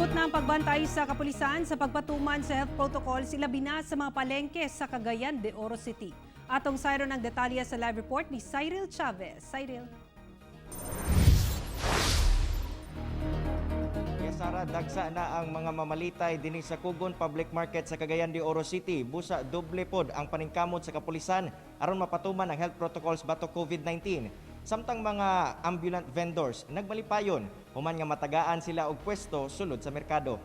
Masugot na ang pagbantay sa kapulisan sa pagpatuman sa health protocols, ilabi na sa mga palengke sa Cagayan de Oro City. Atong sayron ang detalye sa live report ni Cyril Chavez. Cyril. Yes, Sara, dagsa na ang mga mamalitay dinhi sa Kugon Public Market sa Cagayan de Oro City. Busa doble pod ang paningkamot sa kapulisan aron mapatuman ang health protocols batok COVID-19. Samtang mga ambulant vendors nagmalipayon human nga matagaan sila og pwesto sulod sa merkado.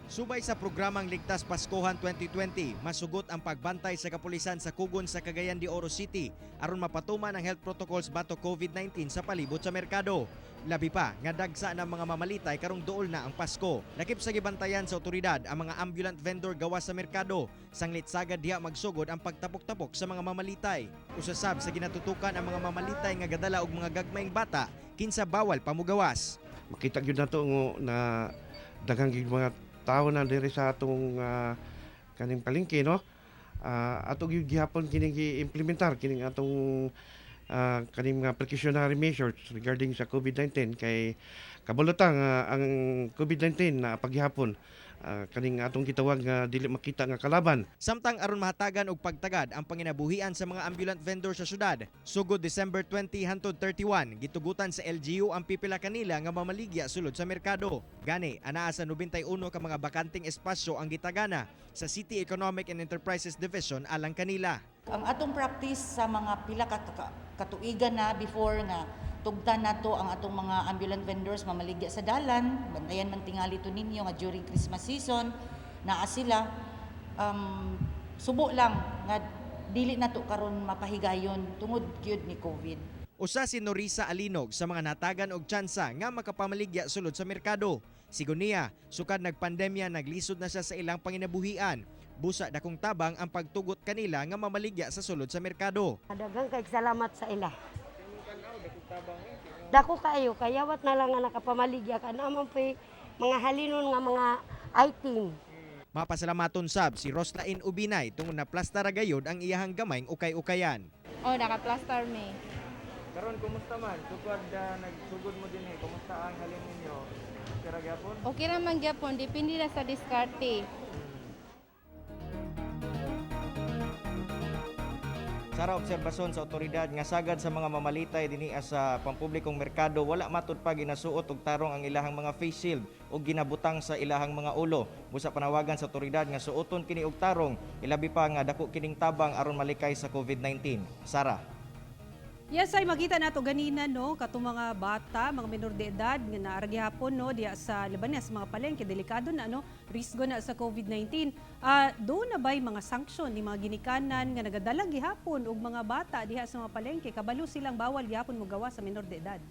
Subay sa programang Ligtas Paskuhan 2020, masugot ang pagbantay sa kapulisan sa Kugon sa Cagayan de Oro City aron mapatuman ang health protocols batok COVID-19 sa palibot sa merkado. Labi pa nga dagsa ng mga mamalitay karong duol na ang Pasko. Lakip sa gibantayan sa otoridad ang mga ambulant vendor gawas sa merkado. Sanglit sagad diha magsugod ang pagtapok-tapok sa mga mamalitay. Usasab sa ginatutukan ang mga mamalitay nga gadala og mga gagmayng bata kinsa bawal pamugawas. Makita gyud nato na daghang gyud mga tao na diri sa atong kaning palengke, no. Ato gyud gihapon kining gi-implementar kining atong kaning mga precautionary measures regarding sa COVID-19 kay kabalo ta nga ang COVID-19 na paghihapon kaning atong gitawag nga dili makita nga kalaban. Samtang aron mahatagan og pagtagad ang panginabuhian sa mga ambulant vendor sa syudad, sugod December 20 hantod 31, gitugutan sa LGU ang pipila kanila nga mamaligya sulod sa merkado. Gani, anaa sa 91 ka mga bakanteng espasyo ang gitagana sa City Economic and Enterprises Division alang kanila. Ang atong practice sa mga pila ka katuigan na before nga tugtan nato ang atong mga ambulant vendors mamaligya sa dalan, bantayan man tingali to ninyo nga during Christmas season naa sila, subo lang nga dili nato karon mapahigayon tungod gyud ni COVID. Usa si Norisa Alinog sa mga natagan og tsansa nga makapamaligya sulod sa merkado. Sigon niya, sukad nagpandemya, naglisod na siya sa ilang panginabuhian. Busa dakong tabang ang pagtugot kanila nga mamaligya sa sulod sa merkado. Daghang kay salamat sa ila. Dako kaayo, kayawat na lang nga nakapamaligya ka naman po mga halinon nga mga item. Mapasalamaton sab si Roslain Ubinay tungod na plasta ra gayod ang iyahang gamayng ukay-ukayan. Oh, naka-plaster me. Karon, kumusta man? Sugod nagsugod mo dinhi, kumusta ang halin ninyo? Kira gyapon? Okay ra man gyapon, depende na sa diskarte. Sara, obserbasyon sa otoridad nga sagad sa mga mamalitay dinhi sa pampublikong merkado wala matud pa ginasuot og tarong ang ilahang mga face shield o ginabutang sa ilahang mga ulo. Busa panawagan sa otoridad nga suoton kini og tarong, ilabi pa nga dako kining tabang aron malikay sa COVID-19. Sara. Yes, ay makita nato ganina, no, katong mga bata, mga menor de edad nga naa gihapon, no, diya sa Lebanes mga palengke, delikado na, no, risgo na sa COVID-19. Do na ba'y mga sanksyon ni mga ginikanan nga nagadala gihapon og mga bata diha sa mga palengke, kabalo silang bawal gihapon mogawas sa menor de edad?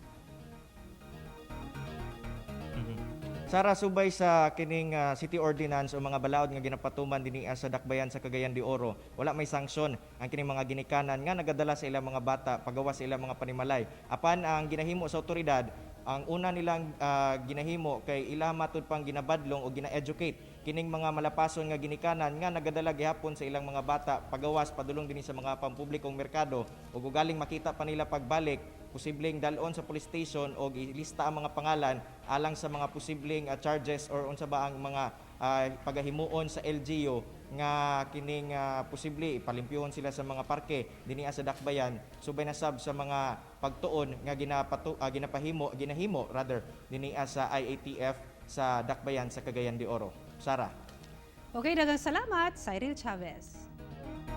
Sara, subay sa kining city ordinance o mga balaod nga ginapatuman dinhi sa dakbayan sa Cagayan de Oro, wala may sanksyon ang kining mga ginikanan nga nagadala sa ilang mga bata pagawas sa ilang mga panimalay. Apan ang ginahimo sa otoridad, ang una nilang ginahimo kay ila matud pang ginabadlong o gina-educate kining mga malapason nga ginikanan nga nagadala gihapon sa ilang mga bata pagawas padulong dinhi sa mga pampublikong merkado, ug ugaling makita pa nila pagbalik, posibleng dalon sa police station o ilista ang mga pangalan alang sa mga posibleng charges or unsa ba ang mga pagahimuon sa LGU nga kining posible ipalimpyuhon sila sa mga parke dinhi sa dakbayan, subay na sab sa mga pagtuon nga ginapahimo, ginahimo rather, dinhi sa IATF sa dakbayan sa Cagayan de Oro. Sara. Okay, daghang salamat, Cyril Chavez.